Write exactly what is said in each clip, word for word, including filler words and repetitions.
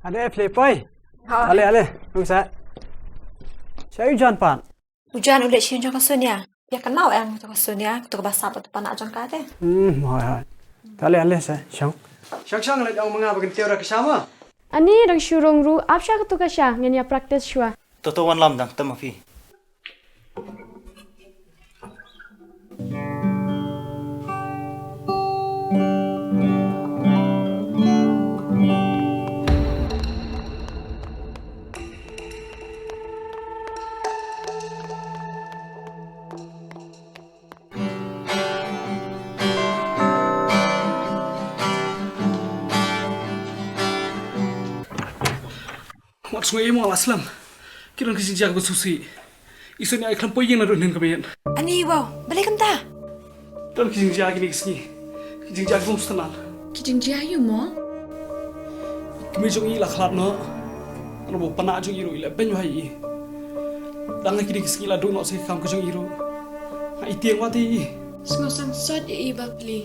Ade, phi leh poi. Ha. Ale, ale, nang sa. Sha u Jan pat. U Jan u leit sha ïing jong ka Sonia. Ïa ka nau em jong ka Sonia, kato kaba sap, kato kaba sap jong ka te. Hmm, hoi, hoi. Ale, ale, sa, shong. Shong, shong, leit ong ma nga ba kan tiew da ka sha ma. Ani dang shu rung ruh, ap sha kato ka sha, ngin ïa practice shuwa. To, to, wan lam dang, tam ma phi. Wat sngew ïa mo la slem. Ki don ki jingjia kiba sngewsih. I Sonia i khlem poi ïing naduh hynnin ka miet. Ani, wow, balei kumta? Don ki jingjia kine ki sngi. Ki jingjia kiba sngewsih. Ki jingjia ïa mo? I kmie jong i la khlad noh. Ano ba pana jong i ruh i la beiñ wai i. Dang ha kine ki sngi la duh noh sa ka kam ka jong i ruh. Ha i tieng wat i. Sngewsih sat ïa i bapli.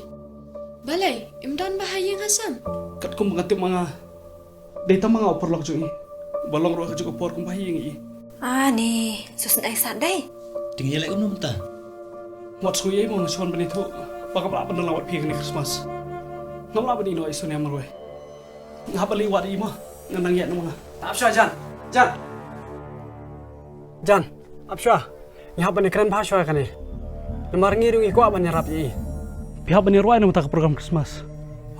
Balei, im don ba ha ïing ha sem? Katkum ba nga tip ma nga. Dei tang ma nga u paralok jong i. Ba long ruh ha kajuh ka por kum ba ha ïing i. Ani, sngewsih ai sat dei. Te ngi ïaleh kumno mynta? Wat sngew ïa i mo, nga shu wan ban ïathuh ba ngam lah ban don lang bad phi kane Christmas. Ngam lah ban ïehnoh ïa i Sonia marwei. Nga hap ban leit wad ïa i mo. Nga nang ïaid na ma nga. Ap shuwa Jan. Jan. Jan, ap shuwa. Ngi hap ban ïakren bha shuwa kane. Namar ngi ruh ngi kwah ban ïarap ïa i. Phi hap ban ïaroh na mynta ka program Christmas.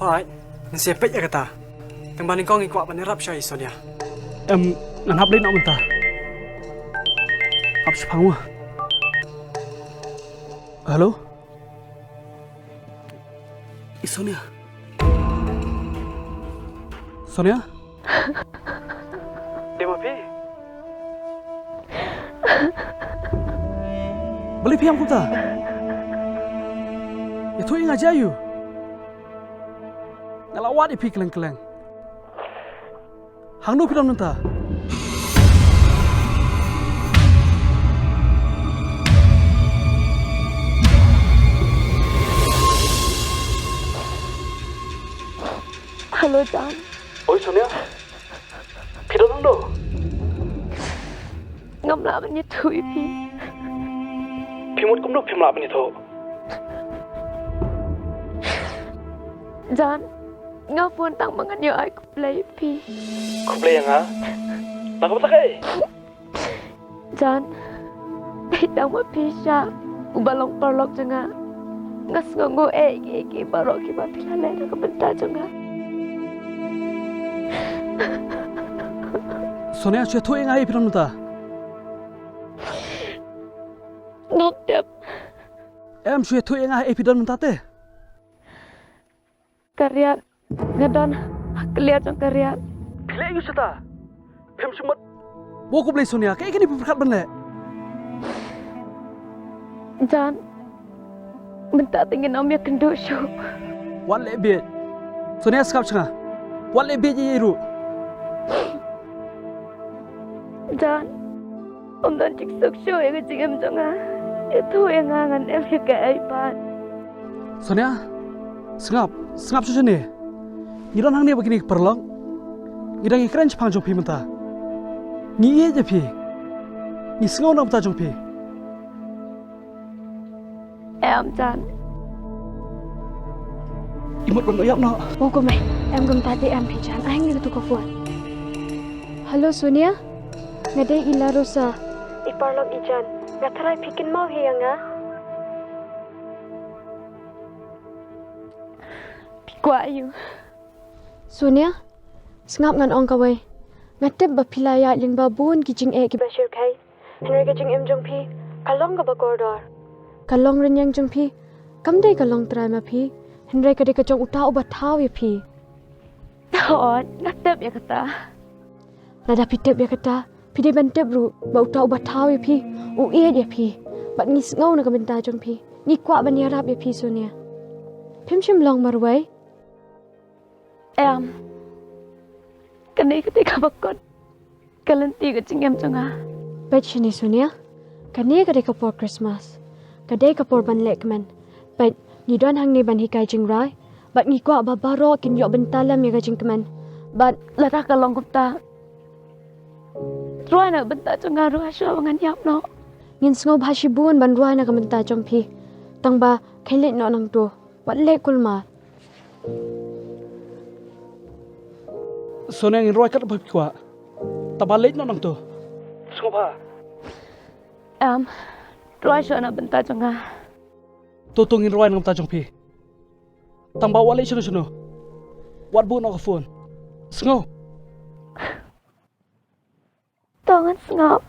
Hooid, ngan sa peit ïa kata. Tang ba nyngkong ngi kwah ban ïarap shuwa ïa i Sonia. Em, ngan hap leit noh mynta. Ap shaphang mo. Hello? I Sonia. Sonia? Dei ma phi? Balei phi ïam kumta? Ïathuh ïa nga jia ïu. Nga la wad ïa phi kylleng kylleng. Hangno phi don mynta? Hello, Jan. Oi, Sonia. Phi don hangno? Ngam lah ban ïathuh ïa phi. Phi mut kumno phim lah ban ïathuh? Jan, nga phone tang ba ngan ïoh ai khublei ïa phi. Khublei ïa nga? Na ka bynta kaei? Jan, dei tang ma phi sha uba long paralok jong nga. Nga sngewnguh eh ïa kiei kiei baroh kiba phi la leh na ka bynta jong nga. Sonia, shu ïathuh ïa nga ei phi don mynta. Ngam tip. Em, shu ïathuh ïa nga ei phi don mynta te. Ka riat, nga don ha ka liar jong ka riat. Phi leh aïu shata? Phim sngewmut. Wow, khublei Sonia, kaei kane phi pyrkhat ban leh? Jan, mynta te ngin ym ïakynduh shuh. Wat leh bieit. Sonia, sngap sha nga. Wat leh bieit ei ei ruh. Jan, ym don jingsuk shuh ïa ka jingim jong nga. Ïathuh ïa nga ngan em ïa kaei pat. Sonia, sngap, sngap shuh shane. Ngi don hangne bad kine ki paralok. Ngi dang ïakren shaphang jong phi mynta. Ngi ïeit ïa phi. Ngi sngew na ka bynta jong phi. Em, Jan. I mut ban ïap noh. Wow, kumne. Em, kumta te em phi, Jan. Ai hangne kato ka phone. Hello, Sonia. Nga dei i La Rosa. I paralok i Jan. Nga tharai phi kynmaw hi ïa nga. Phi kwah aïu? Sonia, sngap ngan ong kawei. Nga tip ba phi la ïaid lyngba bun ki jingeh kiba shyrkhei. Hynrei ka jingim jong phi ka long kaba kordor. Ka longrynieng jong phi kam dei ka longtrai ma phi, hynrei ka dei ka jong uta uba thaw ïa phi. Hooid, nga tip ïa kata. Lada phi tip ïa kata, phi dei ban tip ruh ba uta uba thaw ïa phi u ïeit ïa phi. Bad ngi sngew na ka bynta jong phi. Ngi kwah ban ïarap ïa phi, Sonia. Phim shym long marwei. Em. Kane ka dei kaba kot ka lynti ka jingim jong nga. Peit shane Sonia, kane ka dei ka por Christmas. Ka dei ka por ban leh kmen. Peit, ngi don hangne ban hikai jingrai. Bad ngi kwah ba baroh kin ïoh bynta lem ïa ka jingkmen. Bad lada ka long kumta, rwai na ka bynta jong nga ruh, shuh ba ngan ïap noh. Ngin sngewbha shibun ban rwai na ka bynta jong phi. Tang ba khie leit noh nangto. Wat leh kulmar. Sonia, ngin rwai katba phi kwah. Tang ba leit noh nangto. Sngewbha. Em, rwai shuh na ka bynta jong nga. To, to, ngin rwai na ka bynta jong phi. Tang ba wat leh shano shano. Wat buh noh ka phone. Sngew? To, ngan sngap.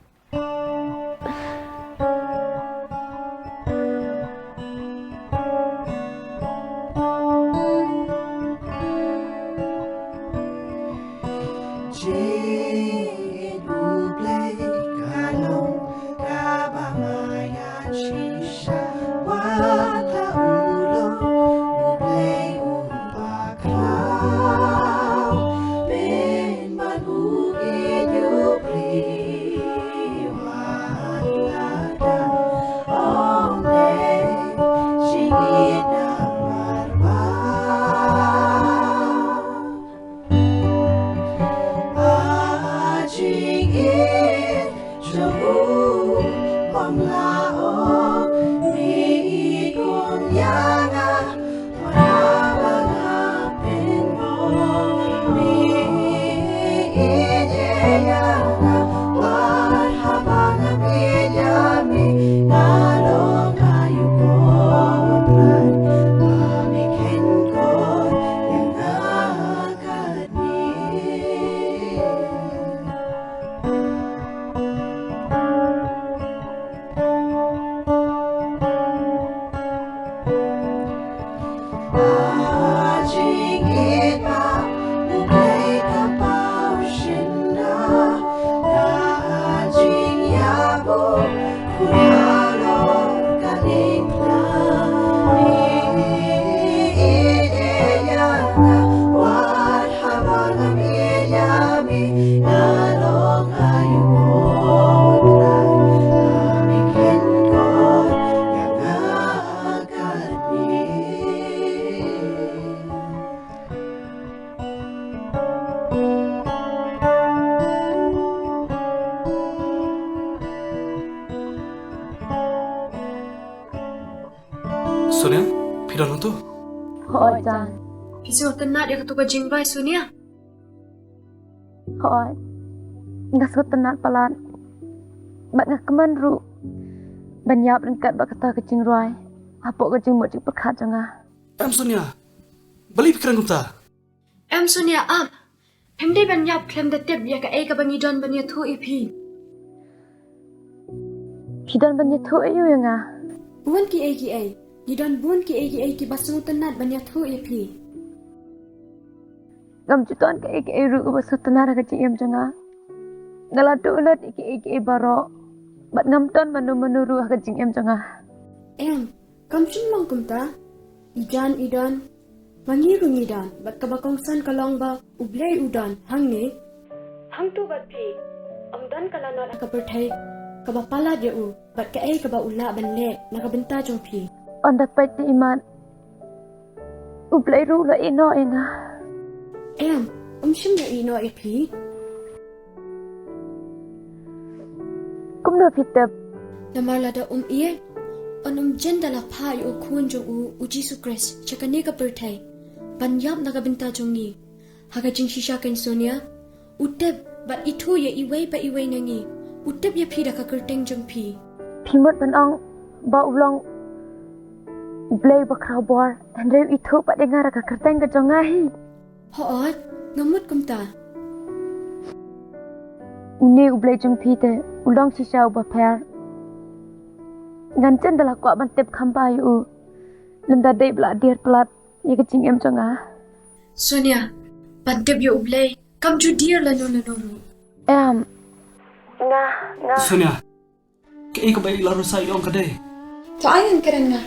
Jingïeit U Blei ka long kaba maïan shisha, wat la u long U Blei uba khraw, pynban u ïeit U Blei. Sonia, phi don hangto? Hooid, Jan. Phi sngewtynnat ïa kato ka jingrwai, Sonia? Hooid. Nga sngewtynnat palat. Bad nga kmen ruh ban ïap ryngkat bad kata ka jingrwai hapoh ka jingmut jingpyrkhat jong nga. Em Sonia, balei phi kren kumta? Em Sonia, ap. Phim dei ban ïap khlem da tip ïa kaei kaba ngi don ban ïathuh ïa phi. Phi don ban ïathuh aïu ïa nga? Bun kiei kiei. Ngi don bun kiei kiei kiba sngewtynnat ban ïathuh ïa phi. Ngam ju don kaei kaei ruh kaba sngewtynnat ha ka jingim jong nga. Nga la duh lut ïa kiei kiei baroh. Bad ngam don mano mano ruh ha ka jingim jong nga. Em, kam shym long kumta. I Jan i don, ma ngi ruh ngi don, bad kaba kongsan ka long ba U Blei u don hangne. Hangto bad phi, ym don ka lanot ha ka pyrthei kaba palat ïa u, bad kaei kaba u lah ban leh na ka bynta jong phi. Ynda peit te imat, U Blei ruh u la ïeh noh ïa nga. Em, um shym la ïeh noh ïa phi. Kumno phi tip? Namar lada um ïeh, un ym jin da la phah ïa u Khun jong u, u Jisu Khrist, sha kane ka pyrthei ban ïap na ka bynta jong ngi. Ha ka jingshisha kein Sonia, u tip bad ithuh ïa iwei pa iwei na ngi. U tip ïa phi da ka kyrteng jong phi. Phi mut ban ong ba u long U Blei ba khraw bor, hynrei u ithuh pat ïa nga da ka kyrteng ka jong nga hi. Hooid, nga mut kumta. Une U Blei jong phi te u long shisha uba pher. Ngan jin da la kwah ban tip kham bha ïa u, lymda dei ba la dier palat ïa ka jingim jong nga. Sonia, ban tip ïa U Blei kam ju dier lano lano ruh. Em, nga, nga. Sonia, kaei kaba i Larisa i ong ka dei? To ai ngan kren nga.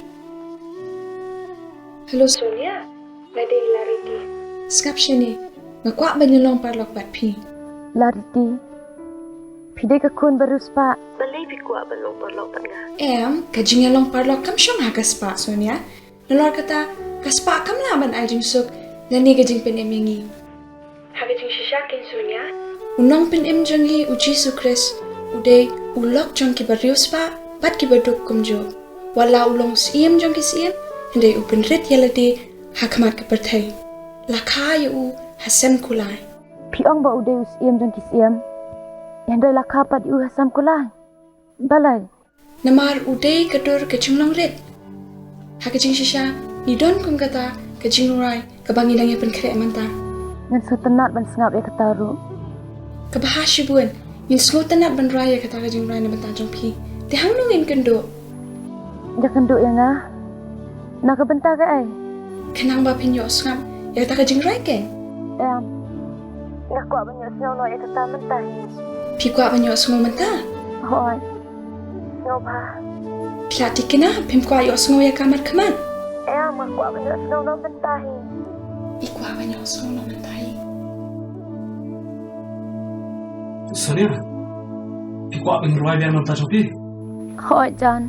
Hello Sonia, nga dei Lariti. Sngap shane, nga kwah ban ïalong paralok bad phi. Lariti, phi dei ka khun ba riewspah. Balei phi kwah ban long paralok bad nga? Em, ka jingïalong paralok kam shong ha ka spah, Sonia. Nalor kata, ka spah kam lah ban ai jingsuk lane ka jingpynim ïa ngi. Ha ka jingshisha, Kynsonia, u nongpynim jong ngi u Jisu Khrist u dei u lok jong kiba riewspah bad kiba duk kumjuh. Wat la u long u syiem jong ki syiem, hynrei u pynrit ïa lade ha khmat ka pyrthei. La kha ïa u ha sem kulai. Phi ong ba u dei u syiem jong ki syiem, hynrei la kha pat ïa u ha sem kulai. Balei? Namar u dei ka dur ka jinglong rit. Ha ka jingshisha, ngi don kum kata ka jingrwai kaba ngi dang ïa pynkhreh mynta. Ngin sngewtynnat ban sngap ïa kata ruh. Kaba ha shibun, ngin sngewtynnat ban rwai ïa kata ka jingrwai na bynta jong phi. Te hangno ngin kynduh? Ïa kynduh ïa nga. Na ka bynta kaei? Khnang ba phin ïoh sngap ïa kata ka jingrwai keiñ. Em. Nga kwah ban ïoh sngew noh ïa kata mynta hi. Phi kwah ban ïoh sngew mynta? Hooid. Sngewbha. Phi la thikna, phim kwah ïoh sngew ïa ka markhmat? Em, nga kwah ban ïoh sngew noh mynta hi. I kwah ban ïoh sngew noh mynta hi. Sonia, phi kwah ban rwai biang na bynta jong phi? Hooid, John.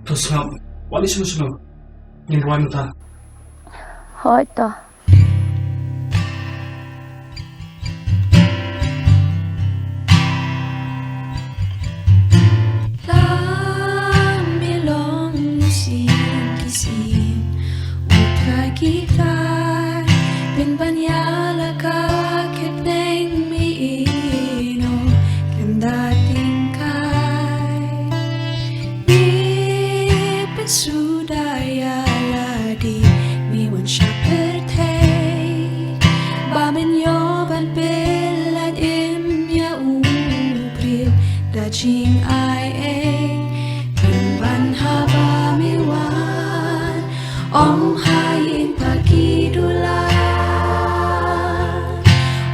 To sngap, wat leit shano shano. Ngin rwai mynta. Hooid to. Lam i long i sien ki sien, u trai ki trai, pynban ïa la ka kyrteng mi ino, khlem da tyngkai. Ngi pynsuda ïa lade, ngi wan sha pyrthei, ba men ïoh ban pynlait im ïa u briew da jingai ei. Pynban haba me wan, ym ha ïing pha ki dular,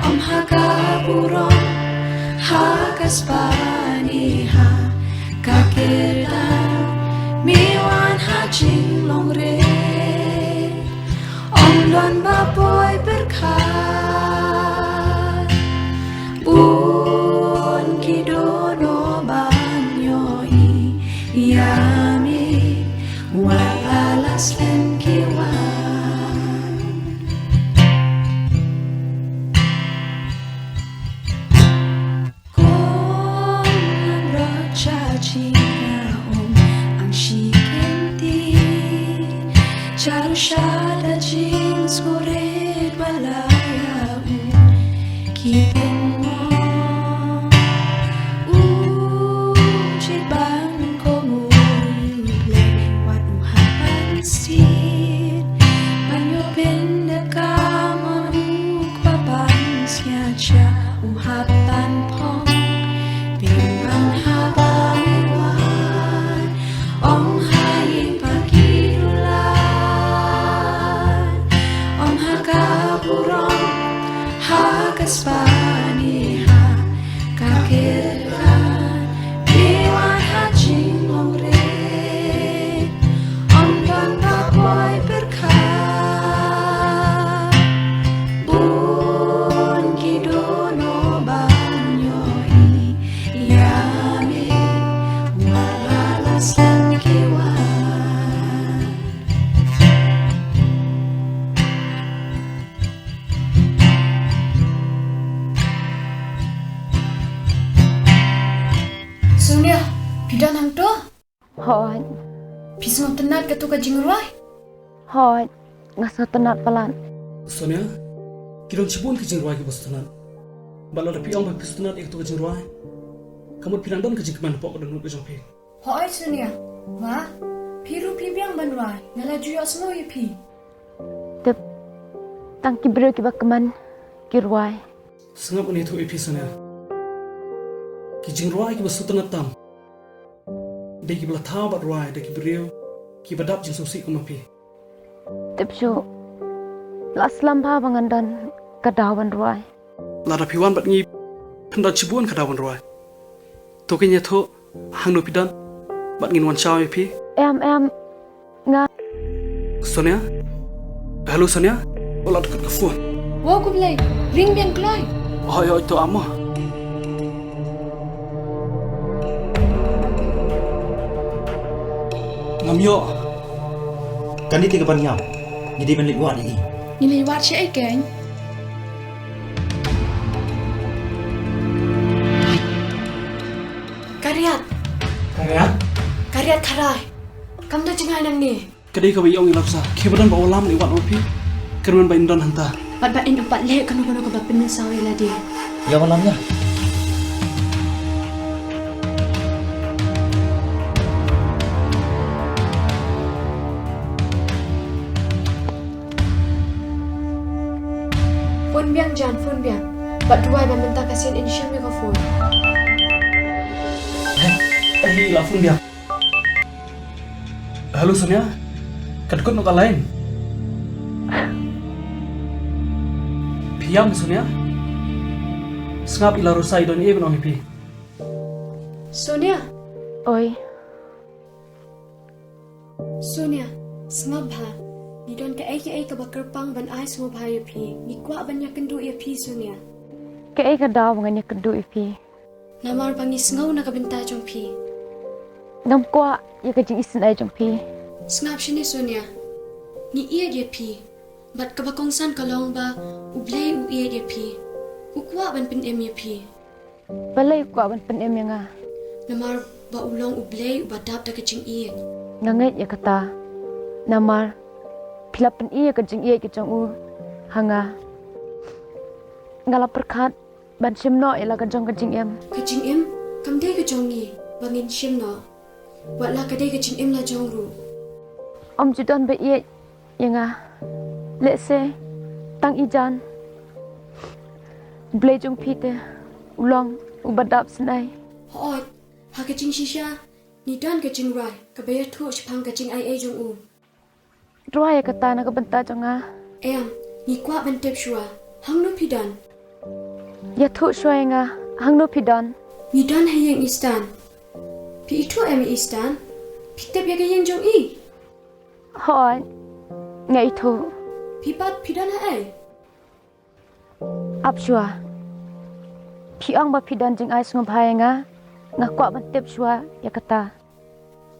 ym ha ka burom, ha ka spah ne ha ka kyrdan, me wan ha jinglong rit. Ym don ba poi pyrkhat, bun ki dohnud ban ïohi ïa me, wat la la slem ki wan. Kong lam rot sha jingïaroh, ang shi kynti. Sha ruh sha da jingsngewrit, wat la ïa u ki pynmong. U jied ban kohnguh ïa u Blei, wat u hap ban siat. Ban ïoh pyndep ka mon u kpa ban sngewsih, u hap ban phong. Pynban haba me wan, ym ha ïing pha ki dular, ym ha ka burom, ha ka spah ne ha ka kyrdan, me wan ha jinglong rit. Ym don ba poi pyrkhat, bun ki dohnud ban ïohi ïa me, wat la la slem ki wan. Sonia, phi don hangto? Hooid. Phi sngewtynnat kato ka jingrwai? Hooid, nga sngewtynnat palat. Sonia, ki don shibun ki jingrwai kiba sngewtynnat. Bad lada phi ong ba phi sngewtynnat ïa kato ka jingrwai, ka mut phi nang don ka jingkmen hapoh ka dohnud ka jong phi. Hooid Sonia, ma, phi ruh phi biang ban rwai, nga la ju ïohsngew ïa phi. Tip, tang ki briew kiba kmen ki rwai. Sngap, ngan ïathuh ïa phi Sonia. Ki jingrwai kiba sngewtynnat tam dei kiba la thaw bad rwai da ki briew kiba dap jingsngewsih kum ma phi. Tip shuh, la slem bha ba ngan don ka daw ban rwai. Lada phi wan bad ngi, phin don shibun ka daw ban rwai. To, ngan ïathuh hangno phi don bad ngin wan shaw ïa phi. Em, em, nga. Sonia? Hello Sonia? Wat la dkut ka phone. Wow, khublei. Ring biang kloi. Hooid, hooid, to amo. Ngam ïoh. Kane te ka ban ïap. Ngi dei ban leit wad ïa i. Ngi leit wad shaei keiñ? Kariat. Kariat? Kariat kharai. Kam da jngai nangne. Ka dei kaba ïa ong i Laksa. Ki ba don ba u lam i wat u phi. Kyrmen ba in don hangta. Bad ba in ym pat leh kano kano kaba pynmynsaw ïa lade. Ïa ba lam ïa. Phone biang Jan, phone biang. Bad duwai ba mynta ka sien in shim ïa ka phone. Hei, hei, la phone biang. Hello Sonia. Ka dkut noh ka line. Phi ïam Sonia. Sngap, i la Rosa i don ei ban ong ïa phi. Sonia. Oi. Sonia, sngap bha. Ngi don kaei kaei kaba kyrpang ban ai sngewbha ïa phi. Ngi kwah ban ïakynduh ïa phi Sonia. Kaei ka daw ba ngan ïakynduh ïa phi? Namar ba ngi sngew na ka bynta jong phi. Ngam kwah ïa ka jingisynei jong phi. Sngap shane Sonia. Ngi ïeit ïa phi. Bad kaba kongsan ka long ba U Blei u ïeit ïa phi. U kwah ban pynim ïa phi. Balei u kwah ban pynim ïa nga? Namar ba u long U Blei uba dap da ka jingïeit. Nga ngeit ïa kata. Namar phi la pyni ïa ka jingïeit ka jong u ha nga. Nga la pyrkhat ban shim noh ïa la ka jong ka jingim. Ka jingim kam dei ka jong ngi ba ngin shim noh. Wat la ka dei ka jingim la jong ruh. Ym ju don ba ïeit ïa nga. Lehse tang i Jan. Blei jong phi te u long uba dap synei. Hooid, ha ka jingshisha ngi don ka jingrwai kaba ïathuh shaphang ka jingaiei jong u. Rwai ïa kata na ka bynta jong nga. Em, ngi kwah ban tip shuwa. Hangno phi don? Ïathuh shuwa ïa nga. Hangno phi don? Ngi don ha ïing i Stan. Phi ithuh em ïa i Stan? Phi tip ïa ka ïing jong i? Hooid. Nga ithuh. Phi pat phi don ha ei? Ap shuwa. Phi ong ba phi don jingai sngewbha ïa nga. Nga kwah ban tip shuwa ïa kata.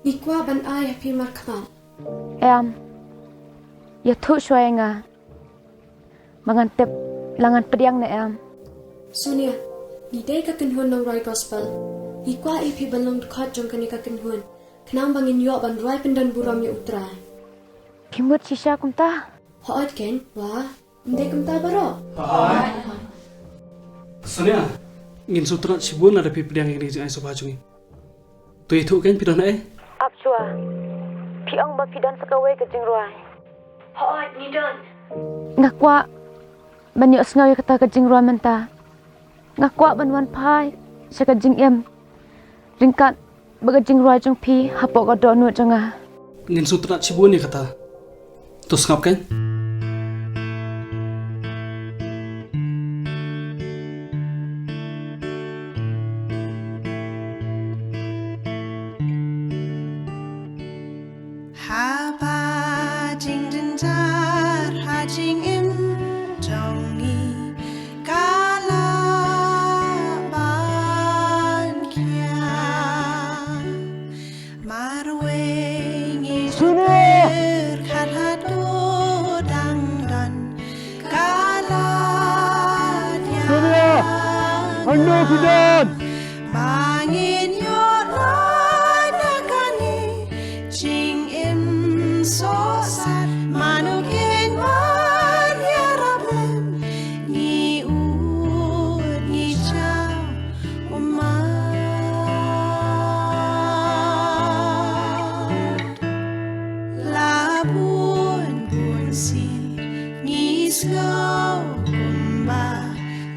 Ngi kwah ban ai ha phi markhmat. Em. Ïathuh shuwa ïa nga. Ba ngan tip la ngan pdiang ne em. Sonia, ngi dei ka kynhun nongrwai gospel. Ngi kwah ïa phi ban long dkhot jong kane ka kynhun. Khnang ba ngin ïoh ban rwai pyndon burom ïa U Trai. Phi mut shisha kumta? Hooid keiñ, wa. Ym dei kumta baroh? Sonia, ngin sngewtynnat shibun lada phi pdiang ïa kane ka jingai sngewbha jong ngi. To ïathuh keiñ phi don haei? Ap shuwa. Phi ong ba phi don sa kawei ka jingrwai. Hooid, ngi don. Nga kwah ban ïohsngew ïa kata ka jingrwai mynta. Nga kwah ban wan phai sha ka jingim. Ryngkat bad ka jingrwai jong phi hapoh ka dohnud jong nga. Ngin sngewtynnat shibun ïa kata. To sngap keiñ. Haba jingjynjar ha jingim jong ngi ka la ban khia. Marwei ngi shu pyrkhat haduh dang don ka la diang. Hangno phi don? Ba ngin ïoh lait na kane jingim sohsat, mano kin ban ïarap lem, ngi ud ngi jaw ummat. La bun bun sien ngi sngew kumba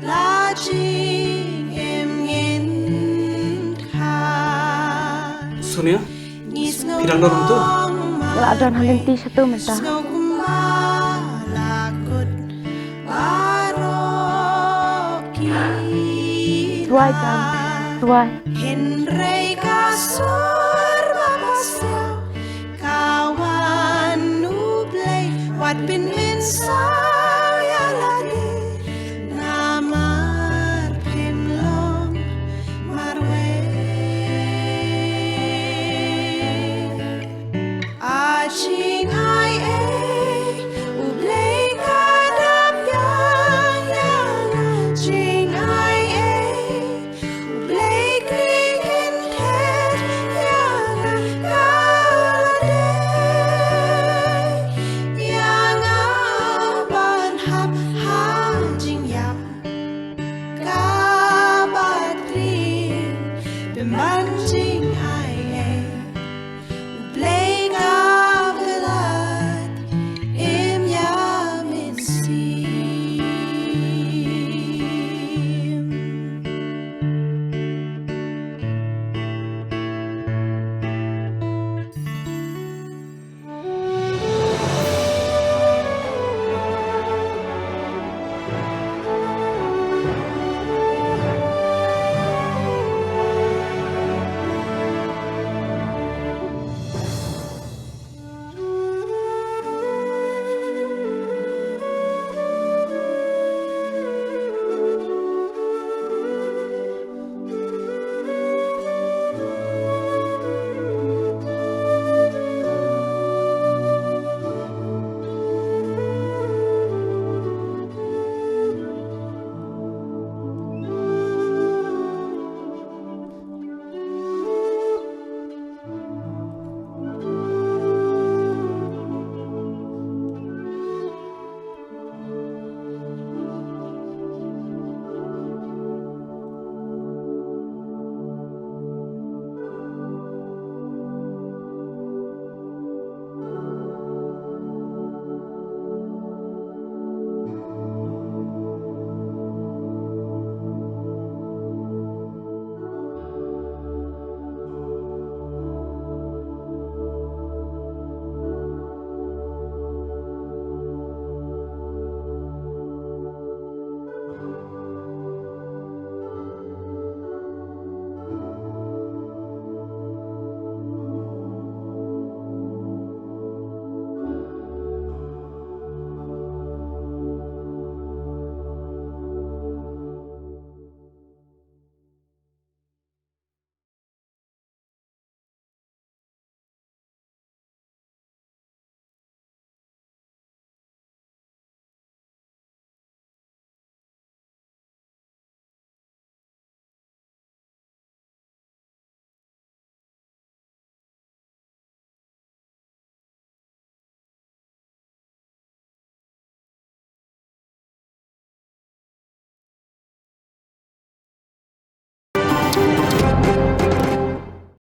la jingim ngin kha. Sonia, phi dang don hangto? Nga la don ha lynti shatu mynta. Rwai Jan, rwai. Hynrei ka sur ba pasiaw ka wan U Blei, wat pynmynsaw